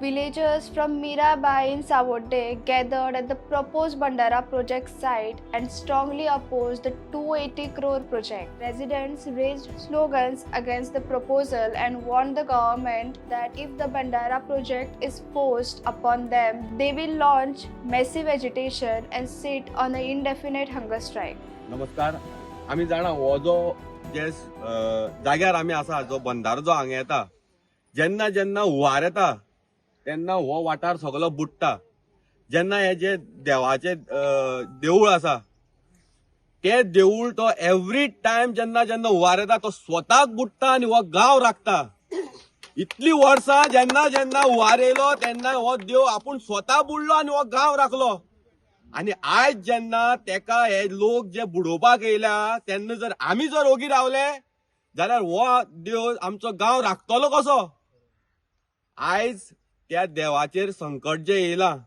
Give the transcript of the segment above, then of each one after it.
Villagers from Mirabai in Savode gathered at the proposed Bandhara project site and strongly opposed the 280 crore project. Residents raised slogans against the proposal and warned the government that if the Bandhara project is forced upon them, they will launch massive agitation and sit on an indefinite hunger strike. नमस्कार. आमी जाणा हो जो जे जाग्यार आमी आसा, जो बंधारो जो हांगा येता, जेन्ना जेन्ना हुंवार येता तेन्ना हो वाठार सगलो बुडटा. जेन्ना हे जे देवाचे देवूळ आसा ते देवूळ तो एवरी टायम जेन्ना जेन्ना हुंवार येता तो स्वताक बुडटा आनी हो गांव राखता. इतली वर्सां जेन्ना जेन्ना हुंवार येयलो तेन्ना हो देव आपूण स्वता बुडलो आनी हो गांव राखलो. आनी आयज जेन्ना तेका हे लोक जे बुडोवपाक येयल्या तेन्ना जर आमी जर ओगी रावले जाल्यार हो देव आमचो गांव राखतलो कसो? आयज त्या देवाचेर संकट जें येयलां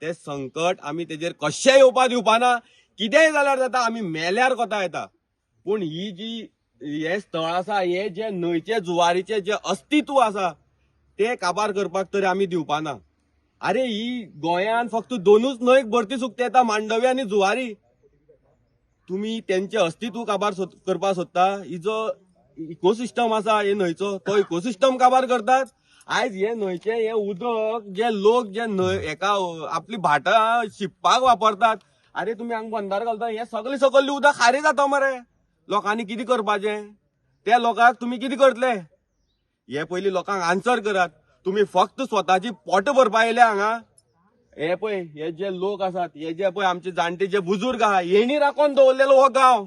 तें संकट आमी तेजेर कशें येवपा दिवपा ना. कितेंय जाल्यार जाता, आमी मेल्यार कोता येता, पूण ही जी हें स्थळ आसा, हे जे न्हंयचे जुवारीचें जें अस्तित्व आसा तें काबार करपाक तरी आमी दिवपा ना. अरे ही गोंयान फक्त दोनूच न्हंयक भरती सुकता येता, मांडवी आनी जुवारी. तुमी तेंचे अस्तित्व काबार करपाक सोदता. ही जो इकोसिस्टम आसा हे न्हंयचो तो इकोसिस्टम काबार करतात. आयज हे न्हंयचें हें उदक जे लोक जे न्हंय हेका आपली भाटां शिंपपाक वापरतात. अरे तुमी हांगा बंदारो घालता, हें सगळें सकल्लें उदक खारें जाता मरे. लोकांनी कितें करपाचें? त्या लोकांक तुमी कितें करतले? हे पयलीं लोकांक आन्सर करात. तुमी फक्त स्वताची पोट भरपा येयल्या हांगा. हे पळय हे जे लोक आसात, हे जे पळय आमचे जाणटे जे बुजुर्ग आहा, हेणी राखोन दवरलेलो हो गांव,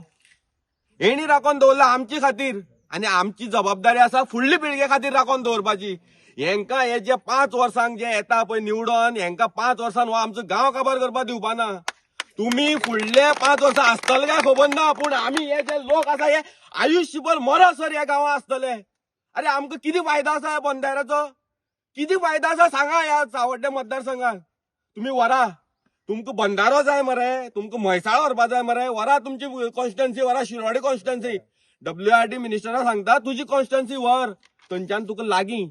हेणी राखोन दवरला आमचे खातीर. आनी आमची जबाबदारी आसा फुडली पिळगे खातीर राखोन दवरपाची. हेंकां हे जे 5 वर्सांक जे येता पळय निवडोन, हेंकां 5 वर्सान हो आमचो गांव काबार करपाक दिवपा ना. तुमी फुडले 5 वर्सां आसतले काय खबर ना, पूण आमी हे जे लोक आसा हे आयुष्यभर मरसर ह्या गांवां आसतले. अरे आमकां कितें फायदो आसा ह्या बंदाऱ्याचो? कितें फायदो आसा सांगा? ह्या सावड्डे मतदारसंघात तुमी व्हरा, तुमकां बंदारो जाय मरे, तुमकां म्हैसाळ व्हरपा जाय मरे, व्हरा तुमची कॉन्स्टिट्युएन्सी, व्हरा शिरोडे कॉन्स्टिट्युएन्सी. WRD मिनिस्टरा सांगता तुजी कॉन्स्टिट्युएन्सी व्हर, थंयच्यान तुका लागीं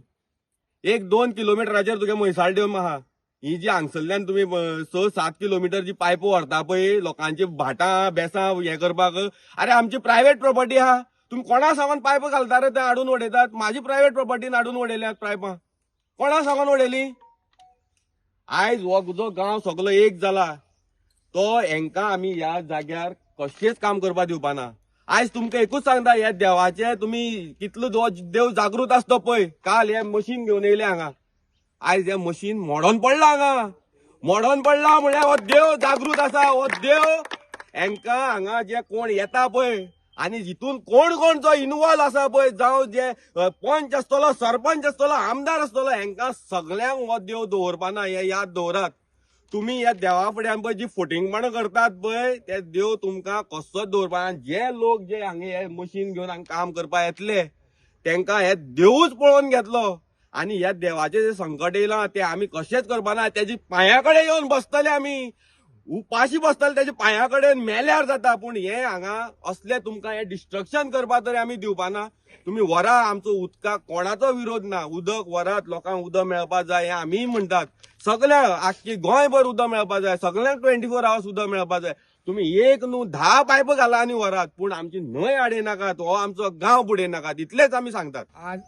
1-2 किलोमिटराचेर तुगे म्हैसाळ डॅम आहा. ही जी हांगसरल्यान तुमी 6-7 किलोमिटर जी पायपां व्हरता पळय लोकांची भाटां बेसां हें करपाक, अरे आमची प्रायवेट प्रॉपर्टी आहा. तुमी कोणा सांगून पायपां घालता रे? ते हाडून उडयतात. म्हाजी प्रायवेट प्रॉपर्टीन हाडून उडयल्यात पायपां, कोणा सांगून उडयली? आयज हो जो गांव सगलो एक जाला तो हेंकां आमी ह्या जाग्यार कशेंच काम करपाक दिवपा ना. आयज तुमकां एकूच सांगता, ह्या देवाचे तुमी कितलो देव जागृत आसतो पळय. काल हे मशीन घेवन येयले हांगा, आयज हे मशीन मोडोन पडला हांगा. मोडोन पडला म्हळ्यार हो देव जागृत आसा. हो देव हेंकां हांगा जे कोण येता पळय आनी हितून कोण कोण जो इनवॉल्व आसा पळय, जावं जे पंच आसतलो, सरपंच आसतलो, आमदार आसतलो, हेंकां सगल्यांक हो देव दवरपा ना. हे याद दवरात. तुमी ह्या देवा फुड्यान पळय जी फटींगपणां करतात पळय, ते देव तुमकां कसोच दवरपा ना. जे लोक जे हांगा हे मशीन घेवन हांगा काम करपाक येतले तेंकां हे देवूच पळोवन घेतलो. आनी ह्या देवाचें जें संकट येयलां तें आमी कशेंच करपा ना. तेजी पांया कडेन येवन बसतले, आमी उपाशी बसतले तेज्या पांया कडेन, मेल्यार जाता, पूण हे हांगा असले तुमकां हे डिस्ट्रक्शन करपा तरी आमी दिवपा ना. तुमी व्हरा, आमचो उदकाक कोणाचो विरोध ना. उदक व्हरात, लोकांक उदक मेळपा जाय हें आमीय म्हणटात. सगळ्यांक आख्खी गोंयभर उदक मेळपा जाय, सगळ्यांक 24 आवर्स उदक मेळपा जाय. तुमी एक न्हू 10 पायपां घाला आनी व्हरात, पूण आमची न्हंय आडय नाकात, हो आमचो गांव बुडय नाकात, इतलेच आमी सांगतात. आज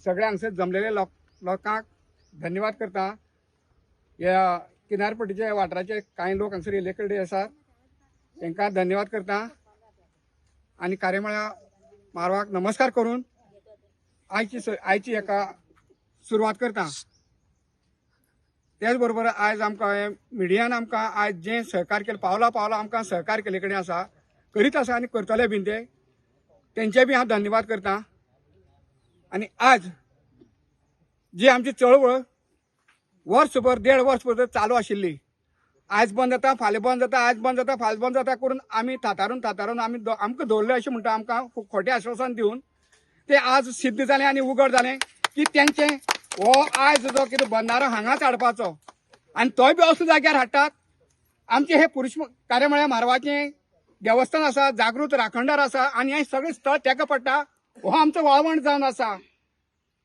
सगळे हांगसर जमलेले लोकांक धन्यवाद करता. ह्या किनारपट्टीच्या वाठाराचे कांय लोक हांगसर येयल्ले कडेन आसात, तांकां धन्यवाद करता आनी कार्यमळा मारवाक नमस्कार करून आयची हेका सुरवात करता. त्याच बरोबर आयज आमकां मिडियान आमकां आयज जें सहकार केलें, पावला पावला आमकां सहकार केल्ले कडेन आसा, करीत आसा आनी करतले बीन ते, तेंचे बी हांव धन्यवाद करता. आनी आज जी आमची चळवळ वर्सभर 1.5 वर्सभर चालू आशिल्ली, आयज बंद जाता फाल्यां बंद जाता, आयज बंद जाता फाल्यां बंद जाता करून आमी थातारून थातारून आमी आमकां दवरले अशें म्हणटा, आमकां खूब खोटें आश्वासन दिवन ते आज सिद्ध जालें आनी उगड जालें की तेंचें हो आयज जो कितें बंदारो हांगाच हाडपाचो आनी तोय बी असो जाग्यार हाडटात. आमचें हें पुरुष कार्यमळ्या म्हारवाचें देवस्थान आसा, जागृत राखणदार आसा आनी हें सगळें स्थळ तेका पडटा. हो आमचो वाळवंट जावन आसा.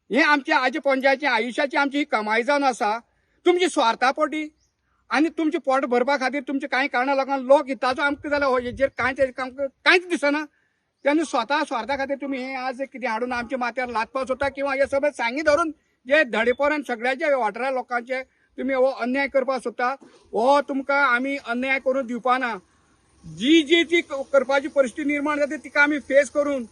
हें आमच्या आजी पणज्याची आयुश्याची आमची ही कमाई जावन आसा. तुमची स्वार्था पोटी आनी तुमचें पोट भरपा खातीर तुमचे कांय कारणां लागून लोक हिताचो आमकां जाल्यार हेजेर कांयच आमकां कांयच दिसना. तेन्ना स्वता स्वार्था खातीर तुमी हें आज कितें हाडून आमच्या माथ्यार लादपाक सोदता किंवा हे सगळें सांगी धरून जे धडेपोरान सगळ्याच्या वाठारा लोकांचे तुमी हो अन्याय करपाक सोदता, हो तुमकां आमी अन्याय करून दिवपा ना. जी जी ती करपाची परिस्थिती निर्माण जाता तिका आमी फेस करून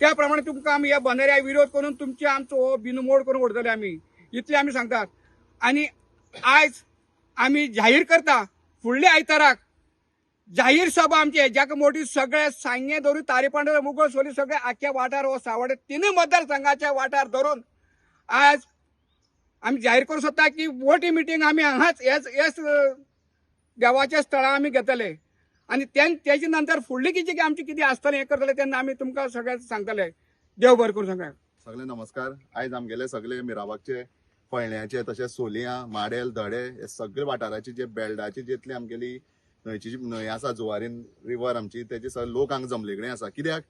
त्या प्रमाणे तुमकां आमी ह्या बंदऱ्याक विरोध करून तुमचे आमचो हो बिनमोड करून उडतले आमी, इतले आमी सांगतात. आनी आयज आमी जाहीर करता फुडल्या आयताराक जाहीर सभा आमची हेज्याक मोठी सगळे सांगें धरून तारीपांडर मुगळ सोली सगळे आख्या वाठार हो सावडे तिनूय मतदारसंघाच्या वाठार धरून आज आमी जाहीर करूं सोदता की मोठी मिटींग आमी हांगाच हेच हेच देवाच्या स्थळां आमी घेतले आनी तेजे नंतर फुडली कितें आमची कितें आसतलें हें करतले तेन्ना आमी तुमकां सगळ्यांक सांगतले. देव बरें करूं सगळ्यांक. सगळे नमस्कार. आयज आमगेले सगळे मिराबागचे, फळण्याचे, तशेंच सोलयां, माडेल, धडे हे सगळे वाठाराचे जे बेल्डाचे जितली आमगेली न्हंयची न्हंय आसा जुवारीन रिवर आमची, तेजे सगळे लोक हांगा जमले कडेन आसा. कित्याक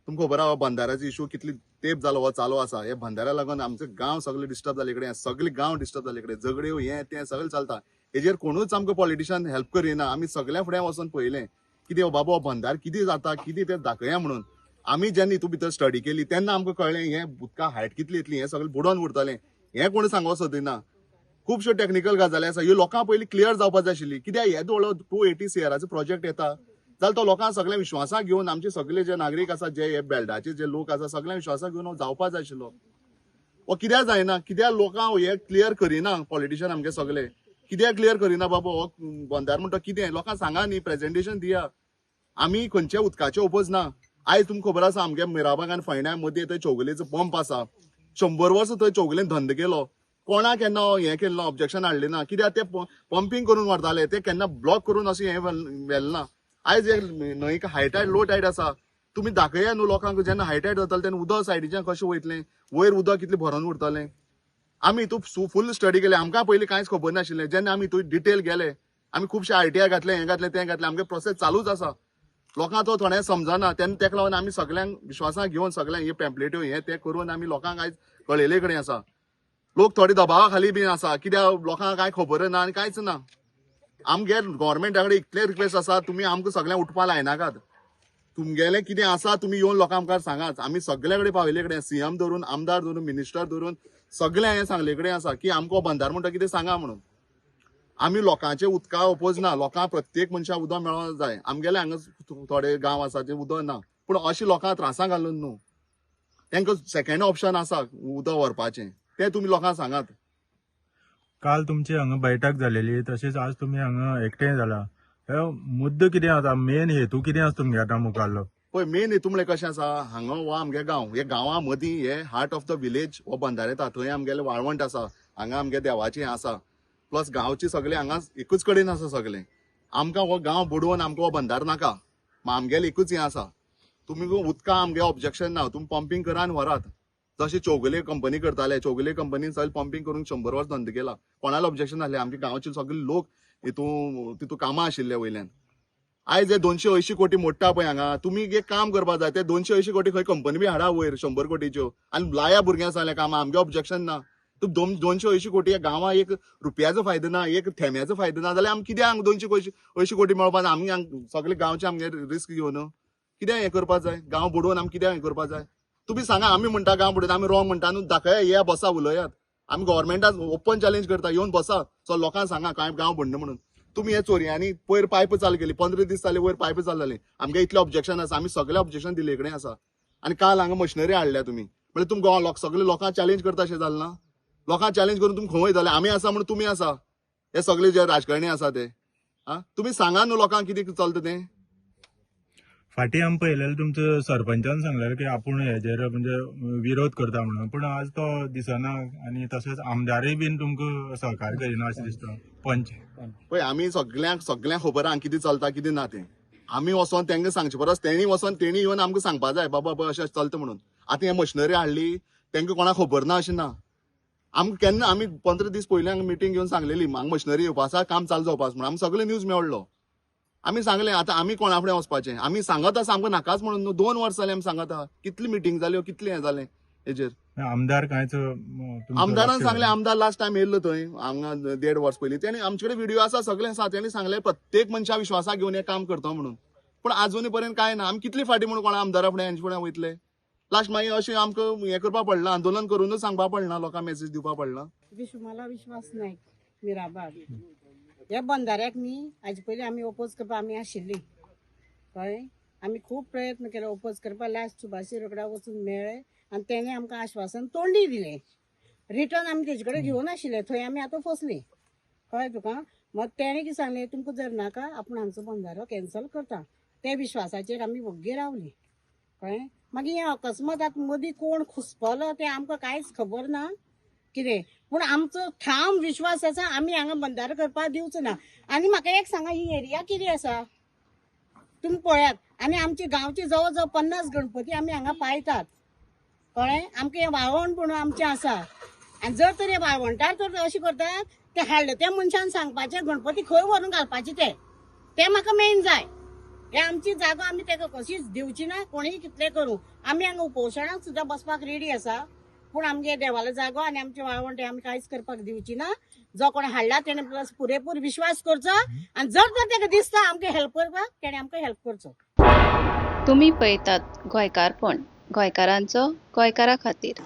तुमकां खबर आहा बंधाराचो इशू कितली तेंप जालो हो चालू आसा. हे बंधारा लागून आमचो गांव सगळे डिस्टर्ब जाले कडेन, सगळे गांव डिस्टर्ब जाले कडेन, झगड्यो हें तें सगळें चलता. हेजेर कोणूच आमकां पॉलिटिशन हेल्प करिना. आमी सगळ्या फुडें वचोन पळयलें कितें हो बाबा हो बंधार कितें जाता कितें तें दाखया म्हणून. आमी जेन्ना हितून भितर स्टडी केली तेन्ना आमकां कळ्ळें हें उदका हायट कितली येतली, हें सगळें बुडोन उरतलें, हें कोण सांगूंक सोदिना. खुबश्यो टॅक्निकल गजाली आसा ह्यो लोकांक पयलीं क्लियर जावपाक जाय आशिल्ली. कित्याक हे व्हडलो 280 सीआराचो प्रोजेक्ट येता जाल्यार तो लोकांक सगळ्या विश्वासाक घेवन आमचे सगळे जे नागरीक आसा, जे हे बेल्डाचे जे लोक आसा, सगळ्या विश्वासाक घेवन जावपाक जाय आशिल्लो. हो कित्याक जायना, कित्याक लोकांक हे क्लियर करिना पॉलिटिशन आमगे सगळे, कित्याक क्लियर करिना बाबा हो बंदार म्हणटा कितें लोकांक सांगा न्ही, प्रेजेंटेशन दिया. आमी खंयच्या उदकाचे ओपोज ना. आयज तुमकां खबर आसा आमगे मिराबाग आनी फळण्या मदीं थंय चौगुलेचो पंप आसा. 100 वर्सां थंय चौगुलेन धंदो केलो, कोणाक केन्ना हें केलें ना, ऑब्जेक्शन हाडलें ना. कित्याक ते पंपींग करून व्हरताले, ते केन्ना ब्लॉक करून अशें हें व्हेलें ना. आयज हे न्हंयक हाय टायड लो टायड आसा, तुमी दाखया न्हू लोकांक जेन्ना हाय टायड जाताले तेन्ना उदक सायडीच्यान कशें वयतलें, वयर उदक कितलें भरोन उरतलें. आमी हितून फूल स्टडी केले, आमकां पयलीं कांयच खबर नाशिल्लें. जेन्ना आमी हितून डिटेल गेले, आमी खुबशे आरटीआय घातले, हें घातलें तें घातलें, आमगे प्रोसेस चालूच आसा. लोकांक तो थोडें समजना तेन्ना तेका लागून आमी सगळ्यांक विश्वासाक घेवन सगळ्यांक हे पॅम्पलेट्यो हें तें करून आमी लोकांक आयज कळयले कडेन आसा. लोक थोडे दबावा खाली बी आसा, कित्याक लोकांक कांय खबर ना आनी कांयच ना. आमगे गोवोरमेंटा कडेन इतले रिक्वेस्ट आसा, तुमी आमकां सगळ्यांक उठपा लायनाकात. तुमगेलें कितें आसा तुमी येवन लोकां मुखार सांगात. आमी सगळे कडेन पावयले कडेन, सीएम धरून, आमदार धरून, मिनिस्टर धरून सगळें हें सांगले कडेन आसा की आमकां बंदार म्हणटा कितें सांगा म्हणून. आमी लोकांचे उदका ओपोज ना, लोकांक प्रत्येक मनशाक उदक मेळोंक जाय. आमगेले हांगा थोडे गांव आसा जे उदक ना, पूण अशें लोकांक त्रासां घालून न्हू. तांकां सेकेंड ऑप्शन आसा उदक व्हरपाचें, तें तुमी लोकांक सांगात. काल तुमची हांगा बैठक जालेली, तशेंच आज तुमी हांगा एकठांय जाला. हे मुद्दो कितें आसा, मेन हेतू कितें आसा तुमगे आतां मुखारलो? पळय मेन हेतू म्हणल्यार कशें आसा, हांगा हो आमगे गांव, हे गांवा मदीं हे हार्ट ऑफ the village हो बंधार येता, थंय आमगेलें वाळवंट आसा, हांगा आमगे देवाचें आसा, प्लस गांवचे सगळे हांगा एकूच कडेन आसा सगळे. आमकां हो गांव बुडोवन आमकां हो बंधार नाका. आमगेलें एकूच हें आसा, तुमी उदका आमगे ऑब्जेक्शन ना, तुमी पंपींग करा आनी व्हरात. जशें चौगुले कंपनी करताले, चौगुले कंपनीन सगळें पंपींग करून 100 वर्स धंदो केला, कोणाला ऑब्जेक्शन नासलें. आमच्या गांवचे सगळे लोक हितून तितून कामां आशिल्ले वयल्यान. आयज हे 280 कोटी मोडटा पळय हांगा, तुमी एक काम करपाक जाय, ते 280 कोटी खंय कंपनी बी हाडा वयर 100 कोटीच्यो आनी लाया भुरग्यांक सांगलें कामां, आमगे ऑब्जेक्शन ना. तूं 280 कोटी ह्या गांवां एक रुपयाचो फायदो ना, एक थेंब्याचो फायदो ना, जाल्यार आमी कित्याक 280 कोटी मेळपाक जाय? आमी सगळे गांवचे आमगे रिस्क घेवन कित्याक हें करपाक जाय? गांव बुडोवन आमी कित्याक हें करपाक जाय? तुमी सांगा, आमी म्हणटा गांव बुडोवन, आमी रॉंग म्हणटा न्हू, दाखया, येया बसा उलयात. आमी गव्हर्मेंटाक ओपन चॅलेंज करता, येवन बसा, सो लोकांक सांगा कांय गांव बुडना म्हणून. तुमी हे चोरयांनी पयर पायप चालू केली, 15 दीस जाले वयर पायप चालू जाली, आमगे इतले ऑब्जेक्शन आसा, आमी सगळे ऑब्जेक्शन दिले कडेन आसा. आनी काल हांगा मशिनरी हाडल्या तुमी, म्हणल्यार तुमकां सगळे लोकांक चॅलेंज करता अशें जालें ना? लोकांक चॅलेंज करून तुमी खंय वयतले? आमी आसा म्हणून तुमी आसा, हे सगळे जे राजकारणी आसा ते. आं, तुमी सांगा न्हू लोकांक कितें चलता तें. फाटीं आमी पळयलेलें तुमचो सरपंचान सांगलेलें की आपूण हेजेर म्हणजे विरोध करता म्हणून, पूण आज तो दिसना आनी तशेंच आमदारूय बीन तुमकां सहकार्य करिना अशें दिसता. पंच पळय आमी सगळ्यांक सगळ्यांक खबर आहा कितें चलता कितें ना तें. आमी वचोन तांकां सांगचे परस तेणी वचोन तेणी येवन आमकां सांगपा जाय, बाबा पळय अशें चलता म्हणून. आतां हे मशिनरी हाडली तांकां कोणाक खबर ना अशें ना. आमकां केन्ना आमी 15 दीस पयलीं हांगा मिटींग घेवन सांगलेली हांगा मशिनरी येवपा आसा, काम चालू जावपा आसा म्हणून. आमकां सगळें न्यूज मेळ्ळो, आमी सांगलें आतां आमी कोणा फुडें वचपाचें? आमी सांगत आसा आमकां नाकाच म्हणून न्हू, 2 वर्सां जालीं आमी सांगत आहा, कितली मिटींग जाल्यो, कितलें हें जालें हेजेर. आमदार कांयच तुमचो आमदारान लक्ष सांगलें, घालना. आमदार लास्ट टायम येयल्लो थंय हांगा 1.5 वर्स पयलीं, तेणी आमचे कडेन व्हिडिओ आसा सगळें आसा, तेणी सांगलें प्रत्येक मनशा विश्वासा घेवन हें काम करता म्हणून, पूण आजून पर्यंत कांय ना. आमी कितली फाटी म्हणून कोणा आमदारा फुडें हेंचे फुडें वयतले? लास्ट मागीर अशें आमकां हें करपा पडलां, आंदोलन करूनच सांगपा पडना, लोकांक मेसेज दिवपा पडला. विश्वमाला विश्वास नायक, मिराबाग. ह्या बंदाऱ्याक न्ही हाजे पयलीं आमी ओपोज करपाक आमी आशिल्ली, कळ्ळें? आमी खूब प्रयत्न केले ओपोज करपाक. लास्ट सुभाष शिरोडकार वचून मेळ्ळे आनी तेणें आमकां आश्वासन तोंडी दिलें. रिटर्न आमी तेजे कडेन घेवन आशिल्ले, थंय आमी आतां फसली, कळ्ळें तुका? मग तेणें कितें सांगलें, तुमकां जर नाका आपूण हांगचो बंदारो कॅन्सल करता. त्या विश्वासाचेर आमी वग्गी रावली, कळ्ळें? मागीर हें अकस्मात आतां मदीं कोण घुसपलो तें आमकां कांयच खबर ना कितें, पूण आमचो ठाम विश्वास आसा आमी हांगा बंदारो करपाक दिवचो ना. आनी म्हाका एक सांगा, ही एरिया कितें आसा तुमी पळयात. आनी आमचे गांवचे जवळ जवळ 50 गणपती आमी हांगा पायतात, कळ्ळें? आमकां हें वाळवण म्हणून आमचें आसा. आनी जर तर हे वाळवंटार तर अशें करतात ते हाडले त्या मनशान सांगपाचें गणपती खंय व्हरून घालपाचे ते, ते म्हाका मेन जाय. हे आमची जागो आमी ताका कशीच दिवची ना, कोणीय कितलें करूं. आमी हांगा उपोशणाक सुद्दां बसपाक रेडी आसा, पूण आमगे देवालो जागो आनी आमचे वाळवंट हे आमी कांयच करपाक दिवची ना. जो कोण हाडला तेणे प्लस पुरेपूर विश्वास करचो आनी जर तर ताका दिसता आमकां हेल्प करपाक, तेणे आमकां हेल्प करचो. तुमी पळयतात गोंयकारपण, गोंयकारांचो गोंयकारा खातीर.